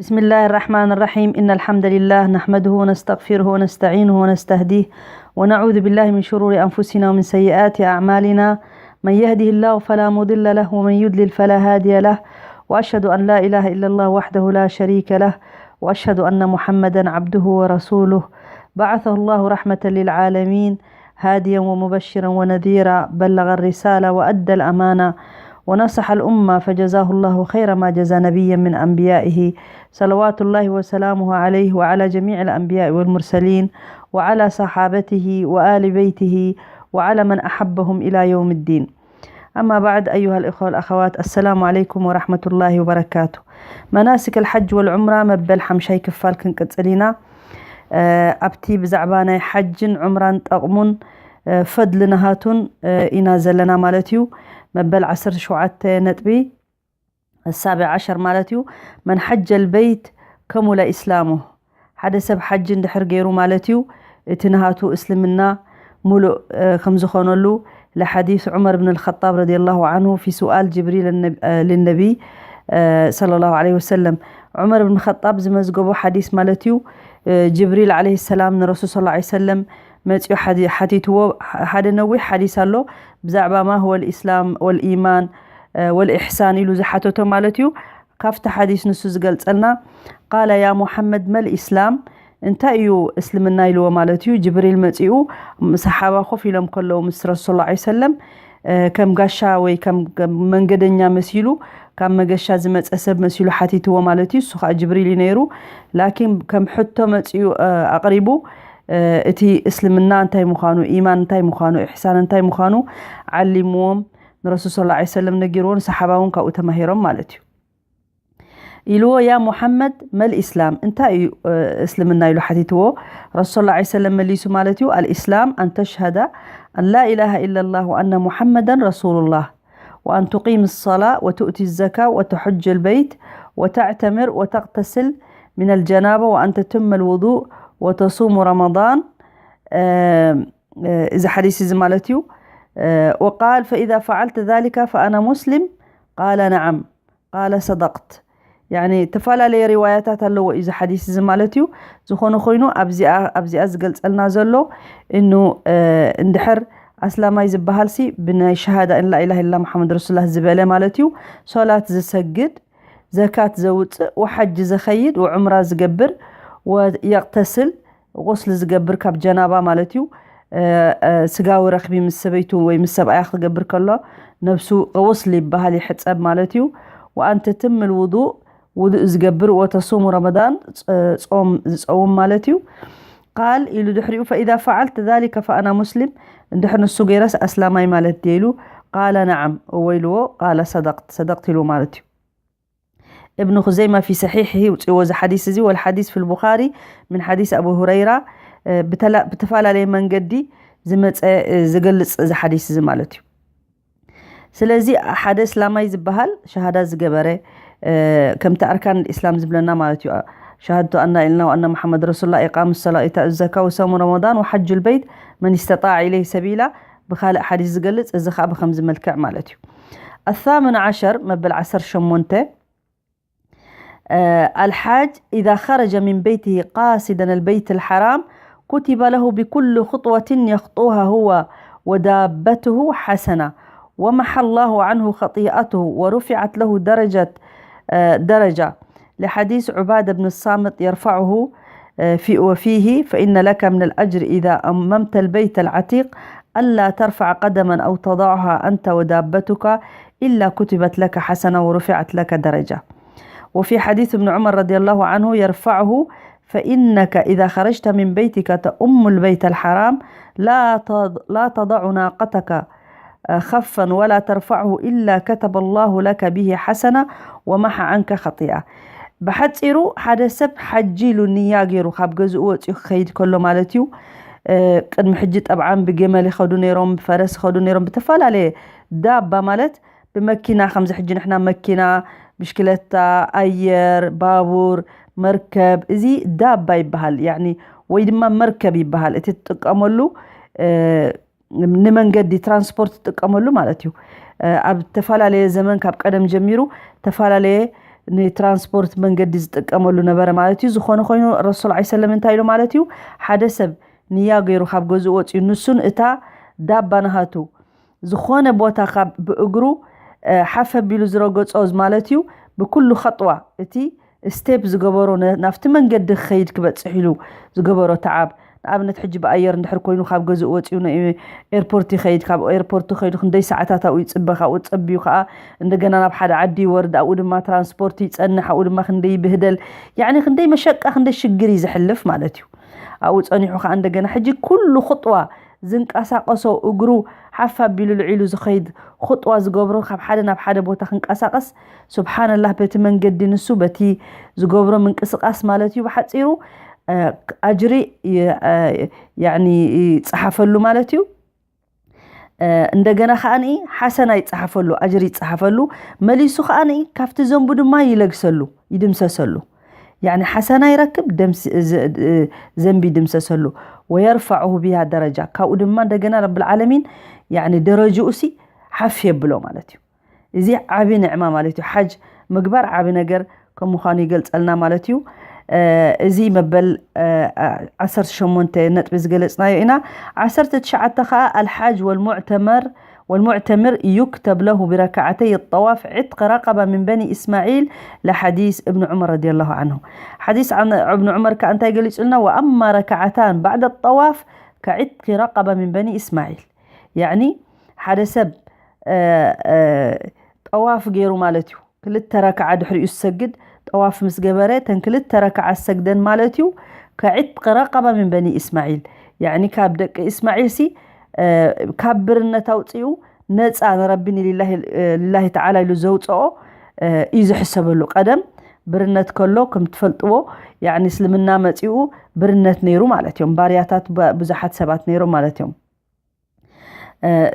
بسم الله الرحمن الرحيم. إن الحمد لله نحمده ونستغفره ونستعينه ونستهديه، ونعوذ بالله من شرور أنفسنا ومن سيئات أعمالنا. من يهده الله فلا مضل له، ومن يضلل فلا هادي له. وأشهد أن لا إله إلا الله وحده لا شريك له، وأشهد أن محمدا عبده ورسوله، بعثه الله رحمة للعالمين، هاديا ومبشرا ونذيرا، بلغ الرسالة وأدى الأمانة ونصح الأمة، فجزاه الله خير ما جزى نبيا من أنبيائه، صلوات الله وسلامه عليه وعلى جميع الأنبياء والمرسلين وعلى صحابته وآل بيته وعلى من أحبهم إلى يوم الدين. أما بعد، أيها الإخوة والأخوات، السلام عليكم ورحمة الله وبركاته. مناسك الحج والعمرة መበል ሓምሻይ ክፋል ክንቅጽል ኢና። ኣብቲ ብዛዕባ ናይ ሓጅን ዑምራን ጠቕሙን ፈድሊ ናሃቱን ኢና ዘለና ማለት እዩ። መበል ዓሰርተ ሸውዓተ ነጥቢ ሳብዕ ዓሸር ማለት እዩ። መን ሓጀል በይት ከሙለ ኢስላሙ፣ ሓደ ሰብ ሓጂ እንድሕር ገይሩ ማለት እዩ፣ እቲ ናሃቱ እስልምና ሙሉእ ከም ዝኾነሉ ለሓዲስ ዑመር ብን ልኸጣብ ረዲየላሁ ዓንሁ ፊ ሱኣል ጅብሪል ልነቢይ ሰለላሁ ዓለይሂ ወሰለም። ዑመር ብን ኸጣብ ዝመዝገቦ ሓዲስ ማለት እዩ። ጅብሪል ዓለይሂ ሰላም ንረሱል ሰለላሁ ዓለይሂ ወሰለም መፂኡ ሓቲትዎ። ሓደ ነዊሕ ሓዲስ ኣሎ ብዛዕባ ማ ሁወ ልኢስላም ወልኢማን ወልኢሕሳን ኢሉ ዝሓተቶ ማለት እዩ። ካብቲ ሓዲስ ንሱ ዝገልጸልና፣ ቃለ ያ ሙሓመድ መል ኢስላም፣ እንታይ እዩ እስልምና ኢልዎ ማለት እዩ። ጅብሪል መጺኡ ሰሓባ ኮፍ ኢሎም ከለዉ ምስ ረሱል ሰለላሁ ዓለይሂ ወሰለም ከም ጋሻ ወይ ከም መንገደኛ መሲሉ፣ ካብ መገሻ ዝመጸ ሰብ መሲሉ ሓቲትዎ ማለት እዩ። እሱ ከዓ ጅብሪል እዩ ነይሩ። ላኪን ከም ሕቶ መጺኡ ኣቕሪቡ፣ እቲ እስልምና እንታይ ምዃኑ፣ ኢማን እንታይ ምዃኑ፣ ኢሕሳን እንታይ ምዃኑ ዓሊምዎም፣ ንረሱል ሰለላሁ ዓለይሂ ወሰለም ነጊርዎ፣ ንሰሓባ እውን ካብኡ ተማሂሮም ማለት እዩ። ኢልዎ ያ ሙሓመድ መል ኢስላም፣ እንታይ እዩ እስልምና ኢሉ ሓቲትዎ። ረሱል ሰለላሁ ዓለይሂ ወሰለም መሊሱ ማለት እዩ፣ ኣልኢስላም ኣን ተሽሀደ ኣን ላ ኢላሃ ኢለላህ ወኣነ ሙሓመደን ረሱሉላህ وأن تقيم الصلاة وتؤتي الزكاة وتحج البيت وتعتمر وتغتسل من الجنابة وأن تتم الوضوء وتصوم رمضان. እዚ ሓዲስ እዚ ማለት እዩ። وقال فإذا فعلت ذلك فأنا مسلم؟ قال نعم. قال صدقت. ያኒ ተፈላለየ ሪዋያታት ኣለዎ እዚ ሓዲስ እዚ ማለት እዩ። ዝኾነ ኮይኑ ኣብዚኣ ኣብዚኣ ዝገልጸልና ዘሎ እኑ እንድሕር ኣስላማይ ዝበሃል ሲ ብናይ ሸሃዳ እን ላኢላሃ ኢላ ሙሓመድ ረሱሉላህ ዝበለ ማለት እዩ። ሶላት ዝሰግድ፣ ዘካት ዘውፅእ፣ ወሓጅ ዘኸይድ፣ ወዑምራ ዝገብር፣ ወየቕተስል፣ ቁስሊ ዝገብር ካብ ጀናባ ማለት እዩ። ስጋዊ ረኽቢ ምስ ሰበይቱ ወይ ምስ ሰብኣያ ክገብር ከሎ ነብሱ ቁስሊ ይበሃል፣ ይሕፀብ ማለት እዩ። ወኣንተ ትምል ውዱእ፣ ውዱእ ዝገብር፣ ወተሱሙ ረመዳን፣ ጾም ዝፀውም ማለት እዩ። ቃል ኢሉ ድሕሪኡ ፈኢዛ ፈዓልት ዛሊከ ፈኣና ሙስሊም፣ እንድሕር ንሱ ገይረስ ኣስላማይ ማለት ድየ ኢሉ፣ ቃለ ነዓም፣ እወ ኢልዎ። ቃለ ሰደቅት፣ ሰደቅት ኢልዎ ማለት እዩ። እብኑ ኹዘይማ ፊ ሰሒሕሂ ውፅእዎ እዚ ሓዲስ እዚ። ወልሓዲስ ፊ ልቡኻሪ ምን ሓዲስ ኣቡ ሁረይራ፣ ብተፈላለየ መንገዲ ዝመፀ ዝገልፅ እዚ ሓዲስ እዚ ማለት እዩ። ስለዚ ሓደ እስላማይ ዝበሃል ሸሃዳ ዝገበረ፣ ከምቲ ኣርካን ልእስላም ዝብለና ማለት እዩ። ሸሃድቱ ኣና ኢልና ወኣና መሓመድ ረሱሉላ፣ ኢቃም ሰላ፣ ኢታ ዘካ፣ ወሰሙ ረመዳን ወሓጁ ልበይት መን ስተጣዕ ኢለይ ሰቢላ፣ ብካልእ ሓዲስ ዝገልፅ፣ እዚ ከዓ ብከምዚ መልክዕ ማለት እዩ። ኣሳምን ዓሸር መበል ዓሰርተ ሸሞንተ الحاج إذا خرج من بيته قاصدا البيت الحرام كتب له بكل خطوة يخطوها هو ودابته حسنة، ومحى الله عنه خطيئته، ورفعت له درجة، درجة، لحديث عبادة بن الصامت يرفعه في، وفيه: فإن لك من الأجر إذا أممت البيت العتيق ألا ترفع قدما أو تضعها أنت ودابتك إلا كتبت لك حسنة ورفعت لك درجة. وفي حديث ابن عمر رضي الله عنه يرفعه: فإنك إذا خرجت من بيتك تؤم البيت الحرام لا تض-، لا تضع ناقتك خفا ولا ترفعه إلا كتب الله لك به حسنة ومحى عنك خطيئة. ብሓፂሩ ሓደ ሰብ ሓጂ ኢሉ ንያ ገይሩ ካብ ገዝኡ ወፂኡ ክኸይድ ከሎ ማለት እዩ። ቅድሚ ሕጂ ጠብዓን ብገመል ይኸዱ ነይሮም፣ ብፈረስ ይኸዱ ነይሮም፣ ብተፈላለየ ዳባ ማለት ብመኪና፣ ከምዚ ሕጂ ንሕና መኪና፣ ብሽክለታ፣ ኣየር፣ ባቡር፣ መርከብ፣ እዚ ዳባ ይበሃል፣ ያኒ ወይ ድማ መርከብ ይበሃል። እቲ ትጥቀመሉ ንመንገዲ ትራንስፖርት ትጥቀመሉ ማለት እዩ። ኣብ ተፈላለየ ዘመን ካብ ቀደም ጀሚሩ ተፈላለየ ንትራንስፖርት መንገዲ ዝጥቀመሉ ነበረ ማለት እዩ። ዝኾነ ኮይኑ ረሱል ዐለይሂ ሰለም እንታይ ኢሉ ማለት እዩ? ሓደ ሰብ ንያ ገይሩ ካብ ገዝኡ ወፂኡ፣ ንሱን እታ ዳባ ናሃቱ፣ ዝኾነ ቦታ ካብ ብእግሩ ሓፍ ኣቢሉ ዝረገጾ ማለት እዩ፣ ብኩሉ ኸጥዋ፣ እቲ ስቴፕ ዝገበሮ፣ ናብቲ መንገዲ ክኸይድ ክበፅሕ ኢሉ ዝገበሮ ተዓብ። ንኣብነት ሕጂ ብኣየር እንድሕር ኮይኑ ካብ ገዝኡ ወፂኡ ኤርፖርት ይኸይድ፣ ካብ ኤርፖርት ከይዱ ክንደይ ሰዓታት ኣብኡ ይፅበ፣ ካብኡ ፀቢዩ ከዓ እንደገና ናብ ሓደ ዓዲ ይወርድ፣ ኣብኡ ድማ ትራንስፖርት ይፀንሕ፣ ኣብኡ ድማ ክንደይ ይብህደል፣ ያኒ ክንደይ መሸቃ ክንደይ ሽግር እዩ ዝሕልፍ ማለት እዩ። ኣብኡ ፀኒሑ ከዓ እንደገና ሕጂ ኩሉ ኹጥዋ ዝንቀሳቀሶ እግሩ ሓፍ ኣቢሉ ልዒሉ ዝኸይድ ኹጥዋ ዝገብሮ ካብ ሓደ ናብ ሓደ ቦታ ክንቀሳቀስ ስብሓንላህ በቲ መንገዲ ንሱ በቲ ዝገብሮ ምንቅስቃስ ማለት እዩ ብሓፂሩ ኣጅሪ ይፀሓፈሉ ማለት እዩ። እንደገና ከዓኒ ሓሰና ይፀሓፈሉ፣ ኣጅሪ ይፀሓፈሉ። መሊሱ ከዓኒ ካብቲ ዘንቡ ድማ ይለግሰሉ፣ ይድምሰሰሉ። ያኒ ሓሰና ይረክብ፣ ዘንቢ ይድምሰሰሉ። ወየርፋዑሁ ቢሃ ደረጃ፣ ካብኡ ድማ እንደገና ረብል ዓለሚን ደረጅኡ ሲ ሓፍ የብሎ ማለት እዩ። እዚ ዓቢ ንዕማ ማለት እዩ። ሓጅ ምግባር ዓቢ ነገር ከም ምዃኑ ይገልጸልና ማለት እዩ። እዚ መበል ዓሰርተ ሸሞንተ ነጥቢ ዝገለጽናዮ ኢና። ዓሰርተ ትሽዓተ ከኣ ኣልሓጅ ወልሙዕተመር والمعتمر يكتب له بركعتي الطواف عتق رقبة من بني إسماعيل لحديث ابن عمر رضي الله عنه. حديث عن ابن عمر كأنت قال لنا: وأما ركعتان بعد الطواف كعتق رقبة من بني إسماعيل. يعني ሓደ ሰብ ጠዋፍ ገይሩ ማለት እዩ። ክልተ ረክዓ ድሕሪኡ ዝሰግድ ጠዋፍ ምስ ገበረ፣ እተን ክልተ ረክዓ ዝሰግደን ማለት እዩ፣ ከዕጥቂ ረቀባ ምን በኒ እስማዒል፣ ያዕኒ ካብ ደቂ እስማዒል ሲ ካብ ብርነት ኣውፅኡ ነፃ ንረቢ ንሊላሂ ተዓላ ኢሉ ዘውፅኦ እዩ ዝሕሰበሉ። ቀደም ብርነት ከሎ ከም ትፈልጥዎ፣ ያዕኒ እስልምና መፂኡ ብርነት ነይሩ ማለት እዮም። ባርያታት ብዙሓት ሰባት ነይሮም ማለት እዮም።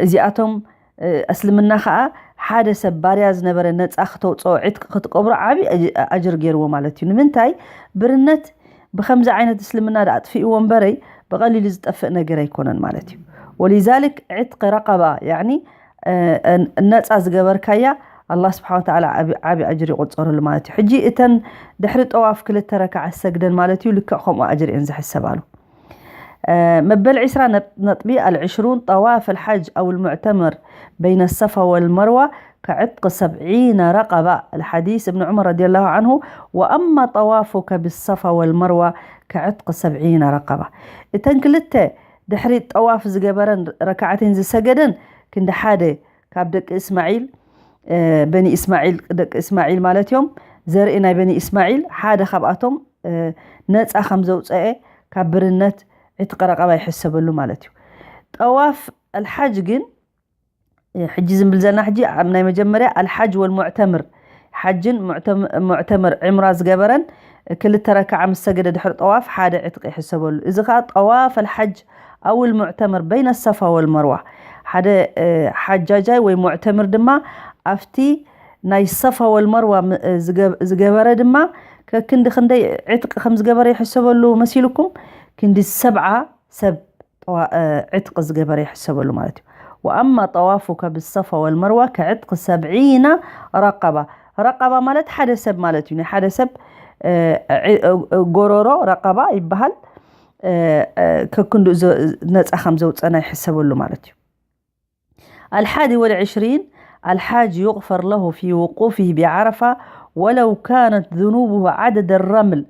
እዚኣቶም እስልምና ከዓ ሓደ ሰብ ባርያ ዝነበረ ነፃ ክተውፅኦ፣ ዕትቂ ክትቀብሮ ዓብዪ ኣጅር ገይርዎ ማለት እዩ። ንምንታይ? ብርነት ብከምዚ ዓይነት እስልምና ኣጥፊእዎ እምበረይ ብቐሊሉ ዝጠፍእ ነገር ኣይኮነን ማለት እዩ። ወሊዛሊክ ዕትቂ ረቀባ፣ ያዕኒ ነፃ ዝገበርካያ ኣላህ ስብሓን ወተዓላ ዓብዪ ኣጅር ይቆፀረሉ ማለት እዩ። ሕጂ እተን ድሕሪ ጠዋፍ ክልተ ረክዓ ዝሰግደን ማለት እዩ፣ ልክዕ ከምኡ ኣጅር እየን ዝሕሰባሉ። መበል ዕስራ ነጥቢ፣ العشرون طواف الحج أو المعتمر بين الصفا والمروة كعتق سبعين رقبة، الحديث ابن عمر رضي الله عنه: وأما طوافك بالصفا والمروة كعتق سبعين رقبة. እተን ክልተ ድሕሪ ጠዋፍ ዝገበረን ረክዓተይን ዝሰገደን ክንዲ ሓደ ካብ ደቂ እስማዒል፣ በኒ እስማዒል፣ ደቂ እስማዒል ማለት እዮም፣ ዘርኢ ናይ በኒ እስማዒል ሓደ ካብኣቶም ነፃ ከም ዘውፀአ ካብ ብርነት ዕትቂ ረቀባ ይሕሰበሉ ማለት እዩ። ጠዋፍ ኣልሓጅ ግን ሕጂ ዝንብል ዘለና ሕጂ ኣብ ናይ መጀመርያ ኣልሓጅ ወልሙዕተምር፣ ሓጅን ሙዕተምር ዕምራ ዝገበረን ክልተ ረክዓ ምስ ሰገደ ድሕሪ ጠዋፍ ሓደ ዕትቂ ይሕሰበሉ። እዚ ከዓ ጠዋፍ ኣልሓጅ ኣው ልሙዕተምር በይነ ሰፋ ወልመርዋ፣ ሓደ ሓጃጃይ ወይ ሙዕተምር ድማ ኣብቲ ናይ ሰፋ ወልመርዋ ዝገበረ ድማ ከክንዲ ክንደይ ዕትቂ ከም ዝገበረ ይሕሰበሉ መሲልኩም? ክንዲ ሰብዓ ሰብ ዕትቂ ዝገበረ ይሕሰበሉ ማለት እዩ። وأما طوافك بالصفا والمروة كعتق سبعين رقبة. ረቀባ ማለት ሓደ ሰብ ማለት እዩ። ናይ ሓደ ሰብ ጎሮሮ ረቀባ ይበሃል። ከክንዱ ነፃ ከም ዘውፀና ይሕሰበሉ ማለት እዩ። الحادي والعشرين، الحاج يغفر له في وقوفه بعرفة ولو كانت ذنوبه عدد الرمل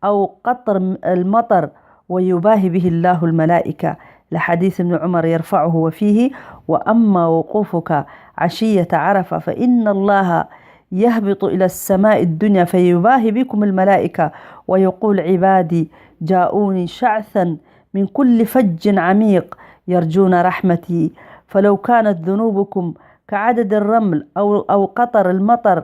أو قطر المطر ويباهي به الله الملائكة، لحديث ابن عمر يرفعه وفيه: وأما وقوفك عشية عرفة فإن الله يهبط إلى السماء الدنيا فيباهي بكم الملائكة ويقول: عبادي جاءوني شعثا من كل فج عميق يرجون رحمتي، فلو كانت ذنوبكم كعدد الرمل أو، أو قطر المطر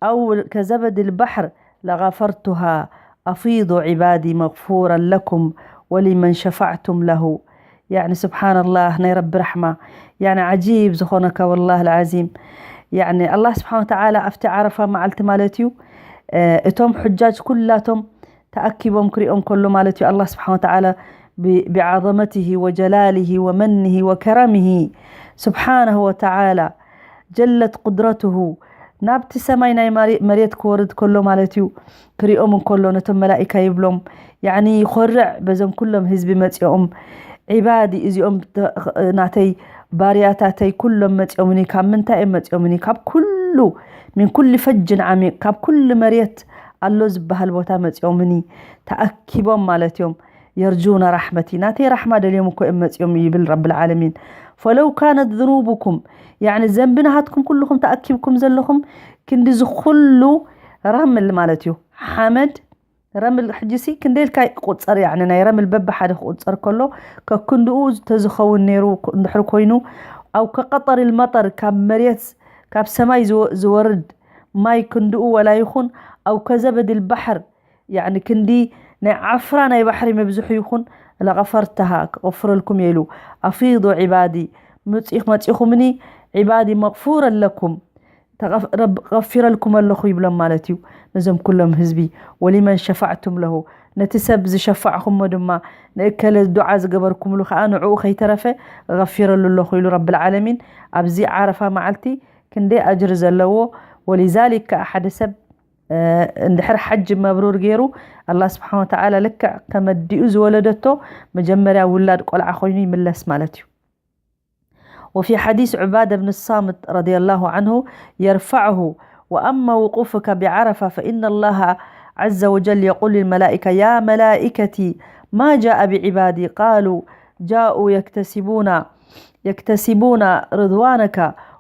أو كزبد البحر لغفرتها، أفيضوا عبادي مغفورا لكم ولمن شفعتم له. يعني سبحان الله، ናይ ረቢ ራሕማ። يعني عجيب ዝኾነካ والله العظيم። يعني الله سبحانه وتعالى ኣብቲ ዓረፋ መዓልቲ ማለት እዩ እቶም ሑጃጅ ኩላቶም ተኣኪቦም ክሪኦም ከሎ ማለት እዩ። ኣላህ ስብሓን ወተዓላ ብዓዘመትሂ ወጀላልሂ ወመንሂ ወከረምሂ ስብሓነሁ ወተዓላ ጀለት ቁድረትሁ ናብቲ ሰማይ ናይ ማሪ- መሬት ክወርድ ከሎ ማለት እዩ። ክሪኦም እንከሎ ነቶም መላኢካ ይብሎም፣ ያኒ ይኾርዕ በዞም ኩሎም ህዝቢ መፂኦም፣ ዒባዲ እዚኦም ተ- ናተይ ባርያታተይ ኩሎም መፂኦምኒ። ካብ ምንታይ እዮም መፂኦምኒ? ካብ ኩሉ ምን ኩል ፈጅን ዓሚቕ፣ ካብ ኩሉ መሬት ኣሎ ዝበሃል ቦታ መፂኦምኒ፣ ተኣኪቦም ማለት እዮም። የርጁና ራሕመቲ፣ ናተይ ራሕማ ደልዮም እኮ እዮም መፂኦም ይብል ረብል ዓለሚን። ፈለው ካነት ዝኑቡኩም፣ ያኒ ዘንቢ ናሃትኩም ኩልኹም ተኣኪብኩም ዘለኹም ክንዲ ዝኹሉ ረምል ማለት እዩ፣ ሓመድ ረምል። ሕጂሲ ክንደይ ኢልካ ይቁፀር? ያኒ ናይ ረምል በብሓደ ክቁፀር ከሎ ከክንድኡ ተዝኸውን ነይሩ። እንድሕር ኮይኑ፣ ኣው ከቀጠር ልመጠር፣ ካብ መሬት ካብ ሰማይ ዝወ- ዝወርድ ማይ ክንድኡ ወላ ይኹን፣ ኣው ከዘበድ ልባሕር፣ ያኒ ክንዲ ናይ ዓፍራ ናይ ባሕሪ መብዝሑ ይኹን፣ ለቀፈርተሃ ክቕፍረልኩም እየ ኢሉ። ኣፊዱ ዒባዲ፣ ምፂ- መፂኹምኒ ዒባዲ መቕፉረ ለኩም፣ ተቐፍ- ረብ- ቀፊረልኩም ኣለኹ ይብሎም ማለት እዩ። ነዞም ኩሎም ህዝቢ፣ ወሊመን ሸፋዕቱም ለሁ፣ ነቲ ሰብ ዝሸፋዕኹሞ ድማ፣ ንእከለ ዱዓ ዝገበርኩምሉ ከዓ ንዕኡ ከይተረፈ ገፊረሉ ኣለኹ ኢሉ ረብል ዓለሚን። ኣብዚ ዓረፋ መዓልቲ ክንደይ ኣጅሪ ዘለዎ። ወሊዛሊክ ከዓ ሓደ ሰብ እንድሕር ሓጅ መብሩር ገይሩ፣ ኣላህ ስብሓን ወተዓላ ልክዕ ከመዲኡ ዝወለደቶ መጀመርያ ውላድ ቆልዓ ኮይኑ ይምለስ ማለት እዩ። وفي حديث عبادة بن الصامت رضي الله عنه يرفعه: وأما وقوفك بعرفة فإن الله عز وجل يقول للملائكة: يا ملائكتي، ما جاء بعبادي؟ قالوا: جاءوا يكتسبون يكتسبون رضوانك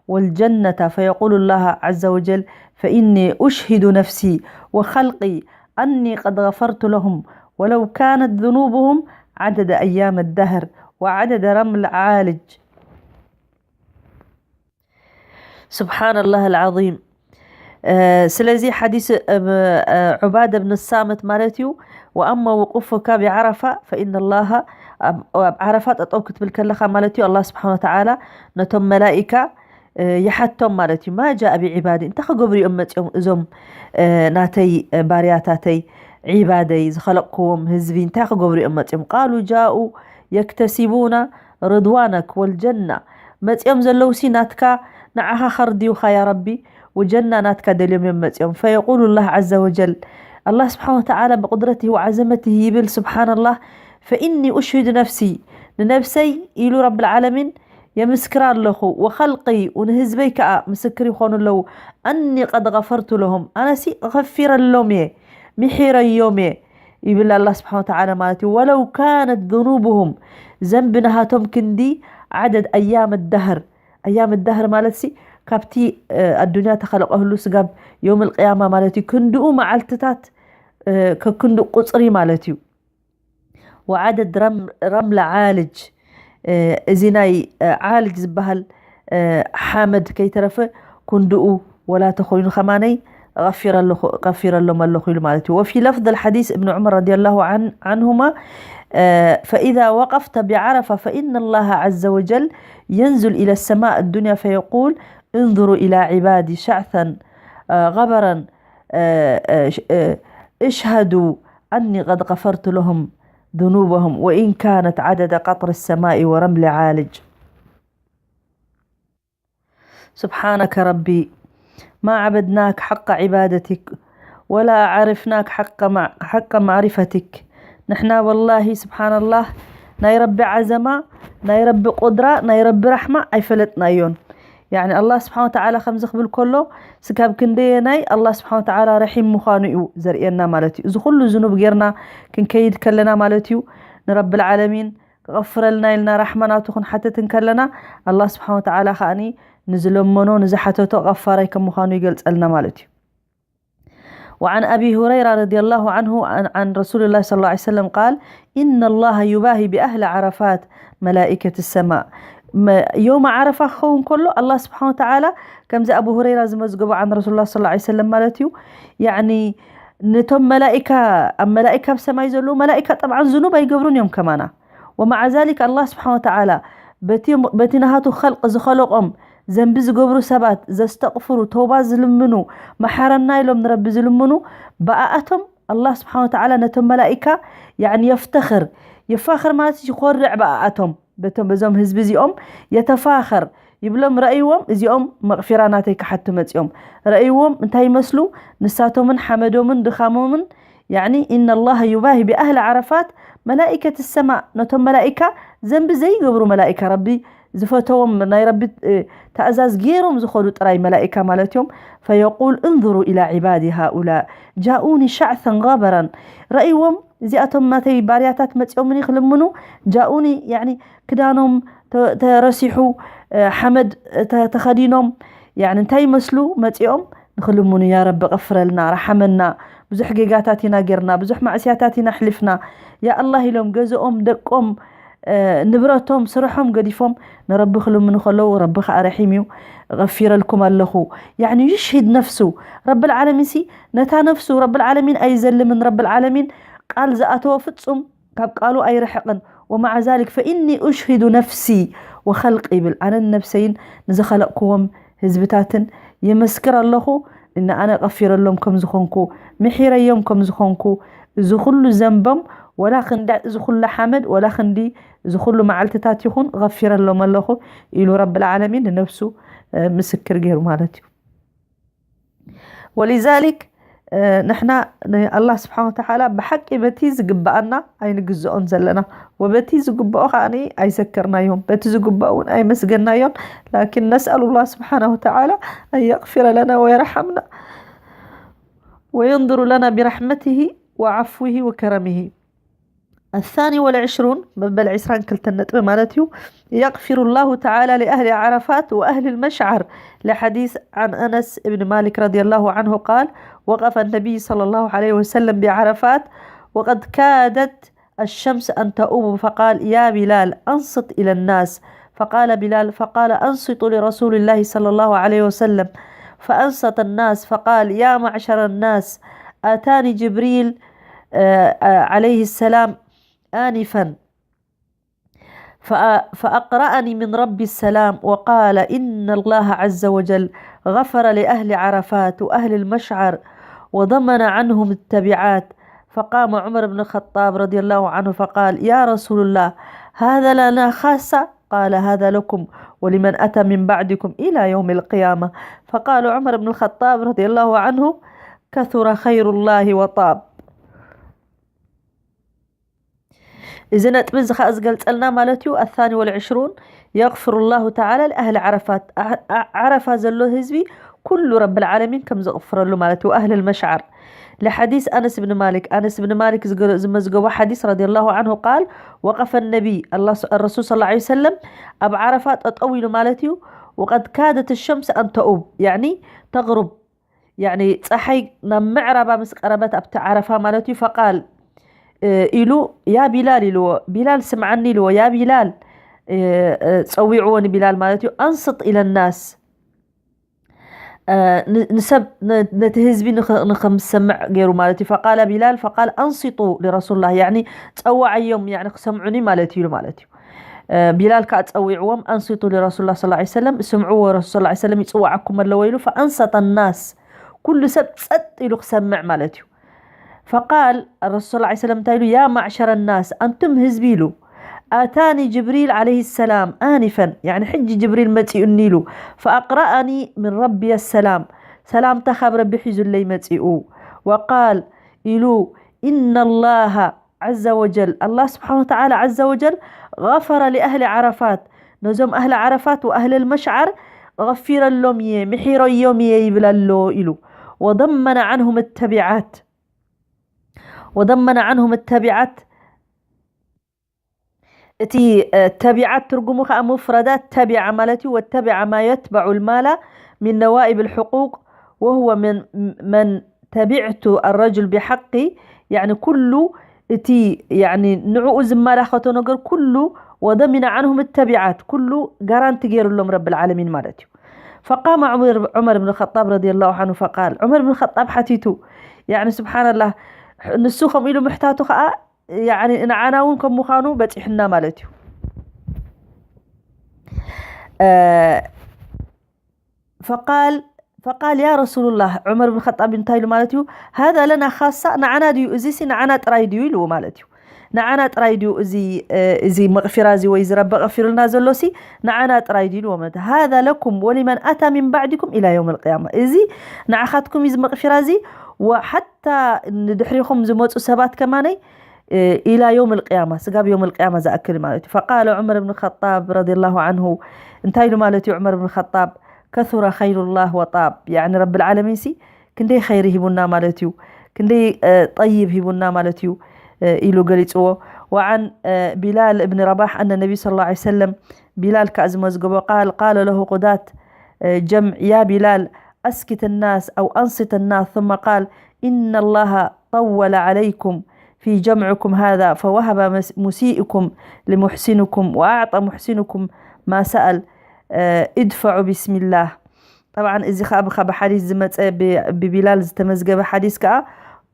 والجنة، فيقول الله عز وجل: فإني أشهد نفسي وخلقي أني قد غفرت لهم ولو كانت ذنوبهم عدد أيام الدهر وعدد رمل عالج. سبحان الله العظيم. ስለዚ ሓዲስ ዑባደ ብን ሳምት ማለት እዩ። ወኣማ ውቁፉካ ብዓረፋ ፈኢነ ላሃ፣ ኣብ ዓረፋ ጠጠው ክትብል ከለኻ ማለት እዩ፣ ኣላ ስብሓን ወተዓላ ነቶም መላኢካ ይሓቶም ማለት እዩ። ማ ጃእ ብዒባዲ፣ እንታይ ክገብሩ እዮም መፅኦም እዞም ናተይ ባርያታተይ፣ ዒባደይ ዝኸለቕክዎም ህዝቢ እንታይ ክገብሩ እዮም መፅኦም? ቃሉ ጃኡ የክተሲቡና ርድዋነክ ወልጀና፣ መፅኦም ዘለውሲ ናትካ ንዓኻ ከርድዩኻ ያ ረቢ፣ ወጀና ናትካ ደልዮም እዮም መፅኦም። ፈየቁሉ ላህ ዓዘ ወጀል፣ ኣላህ ስብሓን ወተዓላ ብቁድረትህ ወዓዘመትህ ይብል፣ ስብሓንላህ፣ ፈኢኒ ኡሽሂዱ ነፍሲ፣ ንነብሰይ ኢሉ ረብል ዓለሚን የምስክር ኣለኹ፣ ወኸልቂ፣ ንህዝበይ ከዓ ምስክር ይኾኑ ኣለዉ፣ ኣኒ ቀድ ገፈርቱ ለሆም፣ ኣነሲ ኸፊረሎም እየ፣ ምሒረዮም እየ ይብል ኣላህ ስብሓን ወተዓላ ማለት እዩ። ወለው ካነት ذኑብሁም፣ ዘንቢ ናሃቶም ክንዲ ዓደድ ኣያም ዳህር፣ ኣያም ዳህር ማለት ሲ ካብቲ ኣዱንያ ተኸለቀህሉ ስጋብ የውም ልቅያማ ማለት እዩ። ክንድኡ መዓልትታት ከክንዱ ቁፅሪ ማለት እዩ። ወዓደድ ረምለ ዓልጅ፣ እዚ ናይ ዓልጅ ዝበሃል ሓመድ ከይተረፈ ክንድኡ ወላ ተኾይኑ ከማነይ ቀፊረሎም ኣለኹ ኢሉ ማለት እዩ። ወፊ ለፍዝ ልሓዲስ እብን ዑመር ረዲየላሁ ዓንሁማ፣ ፈኢዛ ወቀፍተ ብዓረፋ ፈኢነ ላሃ ዓዘ ወጀል የንዙል ኢለ ሰማእ ዱንያ ፈየቁል እንዙሩ ኢላ ዒባዲ ሸዕተን ገበረን እሽሀዱ ኣኒ ቀድ ገፈርቱ ለሁም ذنوبهم وإن كانت عدد قطر السماء ورمل عالج. سبحانك ربي ما عبدناك حق عبادتك ولا عرفناك حق مع- حق معرفتك. ንሕና ወላሂ ስብሓንላህ ናይ ረቢ ዓዘማ፣ ናይ ረቢ ቁድራ፣ ናይ ረቢ ራሕማ ኣይፈለጥናዮን። ያኒ ኣላህ ስብሓን ወተዓላ ከምዚ ክብል ከሎ ስጋብ ክንደየናይ ኣላህ ስብሓን ወተዓላ ረሒም ምዃኑ እዩ ዘርእየና ማለት እዩ። እዚ ኩሉ ዝኑብ ጌርና ክንከይድ ከለና ማለት እዩ ንረብል ዓለሚን ክቐፍረልና ኢልና ራሕማ ናቱ ክንሓትት እንከለና ኣላህ ስብሓን ወተዓላ ከኣኒ ንዝለመኖ ንዝሓተቶ ቀፋራይ ከም ምዃኑ ይገልጸልና ማለት እዩ። وعن أبي هريرة رضي الله عنه عن عن رسول الله صلى الله عليه وسلم قال: إن الله يباهي بأهل عرفات ملائكة السماء. መ- ዮመ ዓረፋ ክኸውን ከሎ ኣላህ ስብሓን ወተዓላ ከምዚ ኣቡ ሁረይራ ዝመዝገቦ ዓን ረሱሉላ ስ ላ ሰለም ማለት እዩ። ያኒ ነቶም መላኢካ፣ ኣብ መላኢካ ኣብ ሰማይ ዘለዉ መላኢካ ጠብዓን ዝኑብ ኣይገብሩን እዮም ከማና። ወመዓ ዛሊክ ኣላህ ስብሓን ወተዓላ በቲ በቲ ናሃቱ ኸልቂ ዝኸለቆም ዘንቢ ዝገብሩ ሰባት፣ ዘስተቕፍሩ፣ ተውባ ዝልምኑ፣ መሓረና ኢሎም ንረቢ ዝልምኑ፣ ብኣኣቶም ኣላህ ስብሓን ወተዓላ ነቶም መላኢካ ያዕኒ የፍተኽር። የፋኽር ማለት ይኾርዕ ብኣኣቶም፣ በቶም በዞም ህዝቢ እዚኦም የተፋኸር፣ ይብሎም ረእይዎም፣ እዚኦም መቕፊራ ናተይ ክሓቱ መጺኦም። ረእይዎም እንታይ ይመስሉ? ንሳቶምን ሓመዶምን ድኻሞምን፣ ያኒ፣ إن الله يباهي بأهل عرفات ملائكة السماء، ነቶም መላኢካ፣ ዘንቢ ዘይገብሩ መላኢካ፣ ረቢ ዝፈተዎም፣ ናይ ረቢ፣ እ፣ ታእዛዝ ገይሮም ዝኸዱ ጥራይ መላኢካ ማለት እዮም። فيقول: انظروا إلى عبادي هؤلاء جاءوني شعثا غبرا. ረእይዎም፣ እዚኣቶም ናተይ ባርያታት መጺኦምኒ ክልምኑ፣ جاءوني، ያኒ፣ ክዳኖም ተ-፣ ተረሲሑ፣ እ፣ ሓመድ ተ-፣ ተኸዲኖም፣ ያኒ፣ እንታይ ይመስሉ መጺኦም ንኽልምኑ? ያ ረቢ፣ ቐፍረልና፣ ረሓመና፣ ብዙሕ ጌጋታት ኢና ጌርና፣ ብዙሕ ማዕስያታት ኢና ኣሕሊፍና፣ ያ ኣላህ ኢሎም ገዝኦም፣ ደቆም፣ እ፣ ንብረቶም፣ ስርሖም ገዲፎም ንረቢ ክልምኑ ከለዉ፣ ረቢ ኸኣ ረሒም እዩ፣ غفرلكم ኣለኹ። ያኒ፣ يشهد نفسه። ረብል ዓለሚን ሲ ነታ ነፍሱ፣ ረብል ዓለሚን ኣይዘልምን። ረብል ዓለሚን ቃል ዝኣተወ ፍጹም ካብ ቃሉ ኣይርሕቕን። ومع ذلك فإني أشهد نفسي وخلقي ይብል። ኣነን ነብሰይን ንዝኸለቕክዎም ህዝብታትን የመስክር ኣለኹ፣ ንኣነ ቀፊረሎም ከም ዝኾንኩ፣ ምሒረዮም ከም ዝኾንኩ፣ እዚ ኩሉ ዘንቦም፣ ወላ ክንዲ እዚ ኩሉ ሓመድ፣ ወላ ክንዲ እዚ ኩሉ መዓልትታት ይኹን፣ እቐፊረሎም ኣለኹ ኢሉ ረብል ዓለሚን ንነብሱ፣ እ፣ ምስክር ገይሩ ማለት እዩ። ولذلك፣ እ፣ ንሕና ንኣላህ ስብሓን ወተዓላ ብሓቂ በቲ ዝግብኣና ኣይንግዝኦን ዘለና፣ ወበቲ ዝግብኦ ከኣ ኣይዘከርናዮን፣ በቲ ዝግብኦ እውን ኣይመስገናዮን። ላኪን ነስኣሉ ላህ ስብሓን ወተዓላ ኣን የቕፊረ ለና ወየርሓምና ወየንظሩ ለና ቢረሕመትሂ ወዓፍዊሂ ወከረሚሂ። الثاني والعشرون، መበል ዕስራን ክልተን ነጥቢ ማለት እዩ። يغفر الله تعالى لأهل عرفات وأهل المشعر، لحديث عن أنس بن مالك رضي الله عنه قال: وقف النبي صلى الله عليه وسلم بعرفات وقد كادت الشمس أن تؤوب، فقال: يا بلال، أنصت إلى الناس. فقال بلال، فقال: أنصتوا لرسول الله صلى الله عليه وسلم. فأنصت الناس، فقال: يا معشر الناس، أتاني جبريل، آه، آه، عليه السلام آنفا، فأ-، فأقرأني من ربي السلام، وقال: إن الله عز وجل غفر لأهل عرفات وأهل المشعر وضمن عنهم التبعات. فقام عمر بن الخطاب رضي الله عنه فقال: يا رسول الله، هذا لنا خاصة؟ قال: هذا لكم ولمن أتى من بعدكم إلى يوم القيامة. فقال عمر بن الخطاب رضي الله عنه: كثر خير الله وطاب. እዚ ነጥቢ እዚ ኸኣ ዝገልጸልና ማለት እዩ። الثاني والعشرون: يغفر الله تعالى لأهل عرفات። ዓ-፣ ዓ-፣ ዓረፋ ዘሎ ህዝቢ ኩሉ ረብል ዓለሚን ከም ዘቕፍረሉ ማለት እዩ። أهل المشعر، لحديث أنس بن مالك، ኣነስ ብን ማሊክ ዝገ-፣ ዝመዝገቦ ሓዲስ رضي الله عنه قال: وقف النبي، ኣላ ስ-፣ الرسول صلى الله عليه وسلم ኣብ ዓረፋ ጠጠው ኢሉ ማለት እዩ። وقد كادت الشمس أن تؤوب، يعني تغرب، ያኒ ጸሓይ ናብ ምዕራባ ምስ ቀረበት ኣብቲ ዓረፋ ማለት እዩ። ፈቃል፣ እ፣ ኢሉ፣ ያ ቢላል ኢልዎ፣ ቢላል ስምዓኒ ኢልዎ፣ ያ ቢላል፣ እ፣ እ፣ ጸዊዕዎ ንቢላል ማለት እዩ። ኣንስጥ ኢለ ናስ፣ እ፣ ን-፣ ንሰብ ነ-፣ ነቲ ህዝቢ ንኸ-፣ ንኸምሰምዕ ገይሩ ማለት እዩ። ፈቃለ ቢላል ፈቃል ኣንሲጡ ሊረሱሉላህ፣ ያኒ ጸዋዓዮም፣ ያኒ ክሰምዑኒ ማለት እዩ ኢሉ ማለት እዩ። እ፣ ቢላል ከኣ ጸዊዕዎም፣ ኣንሲጡ ሊረሱሉላህ ሰለላሁ ዐለይሂ ወሰለም፣ ስምዕዎ፣ ረሱል ሰለላሁ ዐለይሂ ወሰለም ይጽዋዓኩም ኣለዎ ኢሉ፣ ፈኣንሰጠ ናስ፣ ኩሉ ሰብ ጸጥ ኢሉ ክሰምዕ ማለት እዩ። ፈቃል ረሱል ሰለላሁ ዐለይሂ ወሰለም እንታይ ኢሉ? ያ ማዕሸረ ናስ፣ ኣንቱም ህዝቢ ኢሉ፣ ኣታኒ ጅብሪል ዐለይሂ ሰላም ኣኒፈን፣ ያኒ ሕጂ ጅብሪል መጺኡኒ ኢሉ፣ ፈኣቅረኣኒ ምን ረቢየ ሰላም፣ ሰላምታ ካብ ረቢ ሒዙለይ መጺኡ፣ ወቃል ኢሉ፣ ኢነላሃ ዐዘ ወጀል፣ ኣላህ ስብሓነ ወተዓላ ዐዘ ወጀል፣ ገፈረ ሊአህሊ ዓረፋት፣ ነዞም ኣህሊ ዓረፋት ወኣህለል መሽዓር ገፊረሎም እየ፣ ምሒረዮም እየ ይብል ኣሎ ኢሉ። ወደመነ ዐንሁም ተቢዓት፣ ወደመነ ዐንሁም ተቢዓት፣ እቲ፣ እ፣ ተቢዓት ትርጉሙ ኸዓ ሙፍረዳት ተቢዓ ማለት እዩ። ወተቢዓ ማ የትበዑ ልማላ ሚን ነዋኢብ ልሕቁቅ ወሁወ መን፣ መን ተቢዕቱ ኣረጁል ቢሓቂ፣ ያዕኒ ኩሉ እቲ፣ ያዕኒ ንዕኡ ዝመላኸቶ ነገር ኩሉ፣ ወደሚነ ዐንሁም ተቢዓት፣ ኩሉ ጋራንቲ ገይሩሎም ረብል ዓለሚን ማለት እዩ። ፈቃመ ዑመር፣ ዑመር ብን ኸጣብ ረዲየላሁ ዐንሁ ፈቃል፣ ዑመር ብን ኸጣብ ሓቲቱ፣ ያዕኒ ስብሓንላህ፣ ንሱ ከምኡ ኢሉ ምሕታቱ ኸዓ፣ ያዕኒ ንዓና እውን ከም ምዃኑ በጺሑና ማለት እዩ። እ፣ ፈቃል፣ ፈቃል ያ ረሱሉላህ፣ ዑመር ብን ኸጣብ እንታይ ኢሉ ማለት እዩ? ሃዛ ለና ኻሳ፣ ንዓና ድዩ? እዚሲ ንዓና ጥራይ ድዩ? ኢልዎ ማለት እዩ። ንዓና ጥራይ ድዩ እዚ እዚ መቕፊራ እዚ ወይ እዚ ረቢ ቀፊሩልና ዘሎ ሲ ንዓና ጥራይ ድዩ ኢልዎ ማለት هذا لكم ولمن أتى من بعدكم إلى يوم القيامة። እዚ ንዓኻትኩም እዚ መቕፊራ እዚ ሓታ ንድሕሪኹም ዝመፁ ሰባት ከማነይ إلى يوم القيامة ስጋብ يوم القيامة ዝኣክል ማለት እዩ። فقال عمر بن الخطاب رضي الله عنه እንታይ ኢሉ ማለት እዩ ዑመር ብን ኸጣብ كثر خير الله وطاب يعني ረቢ العالمين ሲ ክንደይ ኸይሪ ሂቡና ማለት እዩ፣ ክንደይ ጠይብ ሂቡና ማለት እዩ ኢሉ ገሊፅዎ። وعن بلال بن رباح أن النبي صلى الله عليه وسلم ቢላል ከዓ ዝመዝገቦ قال قال له قضاة جمع يا بلال أسكت الناس أو أنصت الناس ثم قال إن الله طول عليكم في جمعكم هذا فوهب مسيئكم لمحسنكم وأعطى محسنكم ما سأل ادفعوا بسم الله طبعا እዚ ከዓ ብካ ብሓዲስ ዝመፀ ብቢላል ዝተመዝገበ ሓዲስ ከዓ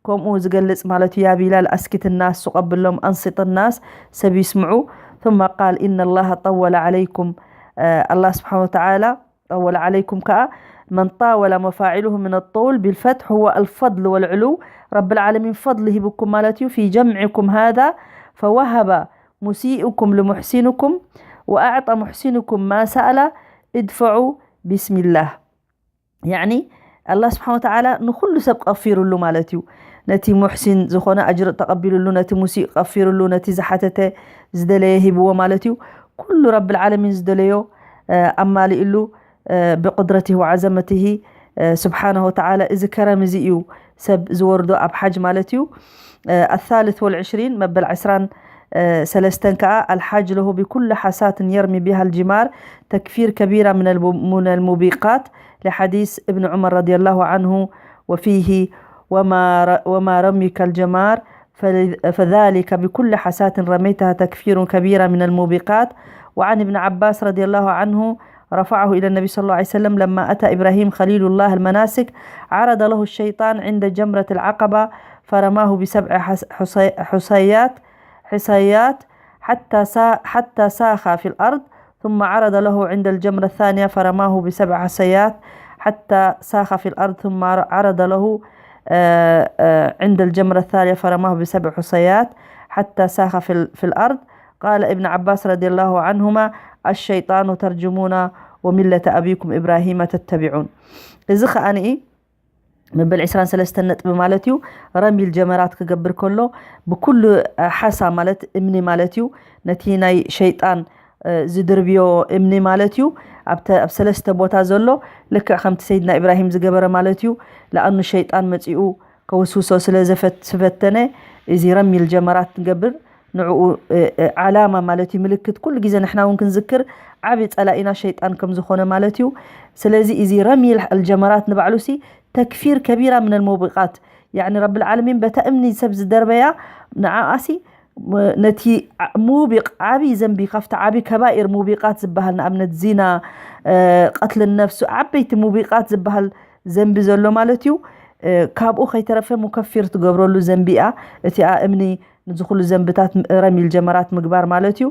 ከምኡ ዝገልፅ ማለት እዩ። ያ ቢላል ኣስኪት ናስ ሱቀብሎም ኣንስጥ ናስ ሰብ ይስምዑ። ثم قال إن الله طول عليكم الله سبحانه وتعالى طول عليكم ከዓ من طاول مفاعله من الطول بالفتح هو الفضل والعلو رب العالمين فضل ሂብኩም ማለት እዩ። في جمعكم هذا فوهب مسيئكم لمحسنكم وأعطى محسنكم ما سأل ادفعوا بسم الله يعني الله سبحانه وتعالى ንኹሉ ሰብ ቀፊሩሉ ማለት እዩ። ነቲ ሙሕሲን ዝኾነ ኣጅር ተቐቢሉሉ፣ ነቲ ሙሲእ ቀፊሩሉ፣ ነቲ ዝሓተተ ዝደለየ ሂብዎ ማለት እዩ። ኩሉ ረብል ዓለሚን ዝደለዮ ኣማሊእሉ ብቁድረትህ ወዓዘመትህ ስብሓነሁ ወተዓላ። እዚ ከረም እዚ እዩ ሰብ ዝወርዶ ኣብ ሓጅ ማለት እዩ። الثالث والعشرين መበል ዕስራን ሰለስተን ከዓ الحاج له بكل حصاة يرمي بها الجمار تكفير كبيرة من الموبقات لحديث ابن عمر رضي الله عنه وفيه وما رميك الجمار فذلك بكل حصاة رميتها تكفير كبيرة من الموبقات. وعن ابن عباس رضي الله عنه رفعه إلى النبي صلى الله عليه وسلم لما أتى إبراهيم خليل الله المناسك عرض له الشيطان عند جمرة العقبة فرماه بسبع حصيات حصيات حتى حتى ساخ في الأرض ثم عرض له عند الجمرة الثانية فرماه بسبع حصيات حتى ساخ في الأرض ثم عرض له عند الجمرة الثالثة فرماه بسبع حصيات حتى ساخ في الأرض قال ابن عباس رضي الله عنهما الشيطان ترجمون وملة أبيكم إبراهيم تتبعون. እዚ ኸኣኒ መበል ዕስራን ሰለስተን ነጥቢ ማለት እዩ። ረሚል ጀመራት ክገብር ከሎ ብኩሉ ሓሳ ማለት እምኒ ማለት እዩ። ነቲ ናይ ሸይጣን ዝድርብዮ እምኒ ማለት እዩ። ኣብ ሰለስተ ቦታ ዘሎ ልክዕ ከምቲ ሰይድና ኢብራሂም ዝገበረ ማለት እዩ። ለኣኑ ሸይጣን መፂኡ ከውስውሶ ስለ ዝፈተነ እዚ ረሚል ጀመራት ንገብር ንዕኡ ዓላማ ማለት እዩ ምልክት ኩሉ ግዜ ንሕና እውን ክንዝክር ዓብዪ ፀላኢና ሸይጣን ከም ዝኾነ ማለት እዩ። ስለዚ እዚ ረሚል ኣልጀመራት ንባዕሉ ሲ ተክፊር ከቢራ ምን ኣልሙቢቃት ያዕኒ ረብል ዓለሚን በታ እምኒ ሰብ ዝደርበያ ንዓኣሲ ነቲ ሙቢቅ ዓብዪ ዘንቢ ካብቲ ዓብዪ ከባኢር ሙቢቃት ዝበሃል ንኣብነት ዚና ቀትልን ነፍሱ ዓበይቲ ሙቢቃት ዝበሃል ዘንቢ ዘሎ ማለት እዩ። ካብኡ ከይተረፈ ሙከፊር ትገብረሉ ዘንቢ እያ እቲኣ እምኒ ንዚ ኩሉ ዘንብታት ረሚል ጀመራት ምግባር ማለት እዩ።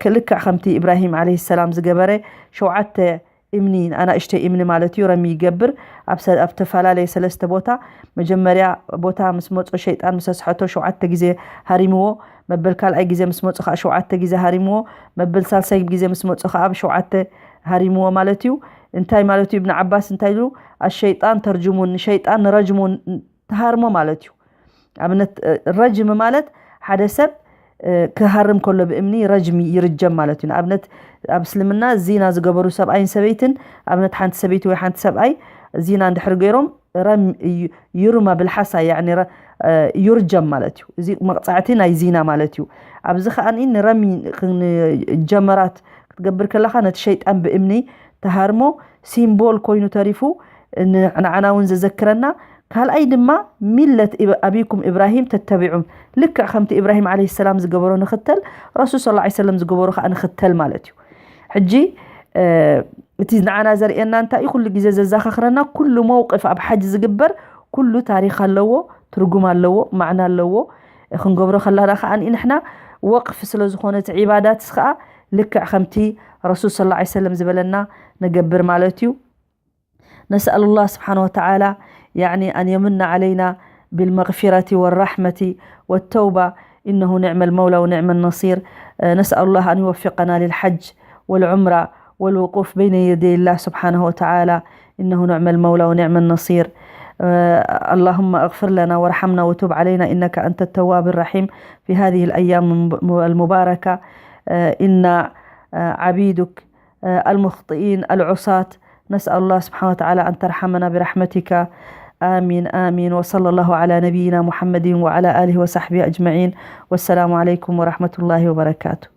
ክልክዕ ከምቲ ኢብራሂም ዓለይሂ ሰላም ዝገበረ ሸውዓተ እምኒ ኣናእሽተይ እምኒ ማለት እዩ ረሚ ይገብር ኣብ ተፈላለየ ሰለስተ ቦታ መጀመርያ ቦታ ምስ መጾ ሸይጣን ምስ ኣስሐቶ ሸውዓተ ግዜ ሃሪምዎ መበል ካልኣይ ግዜ ምስ መጾ ከዓ ሸውዓተ ግዜ ሃሪምዎ መበል ሳልሳይ ግዜ ምስ መጾ ከዓ ኣብ ሸውዓተ ሃሪምዎ ማለት እዩ። እንታይ ማለት እዩ እብን ዓባስ እንታይ ኢሉ ኣሸይጣን ተርጅሙን ንሸይጣን ንረጅሙን ትሃርሞ ማለት እዩ። ኣብነት ረጅም ማለት ሓደ ሰብ ክሃርም ከሎ ብእምኒ ረጅም ይርጀም ማለት እዩ። ንኣብነት ኣብ እስልምና ዚና ዝገበሩ ሰብኣይን ሰበይትን ኣብነት ሓንቲ ሰበይቲ ወይ ሓንቲ ሰብኣይ ዚና እንድሕር ገይሮም ረም ይሩማ ብልሓሳ ያኒ ዩርጀም ማለት እዩ። እዚ መቕፃዕቲ ናይ ዚና ማለት እዩ። ኣብዚ ከዓ ንረሚ ጀመራት ክትገብር ከለካ ነቲ ሸይጣን ብእምኒ ተሃርሞ ሲምቦል ኮይኑ ተሪፉ ንዓና እውን ዘዘክረና ካልኣይ ድማ ሚለት ኣቢኩም ኢብራሂም ተተቢዑም ልክዕ ከምቲ ኢብራሂም ዓለ ሰላም ዝገበሮ ንኽተል ረሱል ስ ሰለም ዝገበሮ ከዓ ንኽተል ማለት እዩ። ሕጂ እቲ ንዓና ዘርእየና እንታይ እዩ ኩሉ ግዜ ዘዘኻኽረና ኩሉ መውቅፍ ኣብ ሓጅ ዝግበር ኩሉ ታሪክ ኣለዎ፣ ትርጉም ኣለዎ፣ ማዕና ኣለዎ። ክንገብሮ ከላና ከዓ ንሕና ወቅፍ ስለ ዝኾነ እቲ ዒባዳትስ ከዓ ልክዕ ከምቲ ረሱል ስ ሰለም ዝበለና ንገብር ማለት እዩ። نسأل الله سبحانه وتعالى يعني أن يمن علينا بالمغفرة والرحمة والتوبة إنه نعم المولى ونعم النصير. نسأل الله أن يوفقنا للحج والعمرة والوقوف بين يدي الله سبحانه وتعالى. إنه نعم المولى ونعم النصير. اللهم اغفر لنا وارحمنا وتب علينا إنك أنت التواب الرحيم. في هذه الأيام المباركة إنا عبيدك المخطئين العصاة، نسأل الله سبحانه وتعالى أن ترحمنا برحمتك. آمين، آمين. وصلى الله على نبينا محمد وعلى آله وصحبه أجمعين. والسلام عليكم ورحمة الله وبركاته.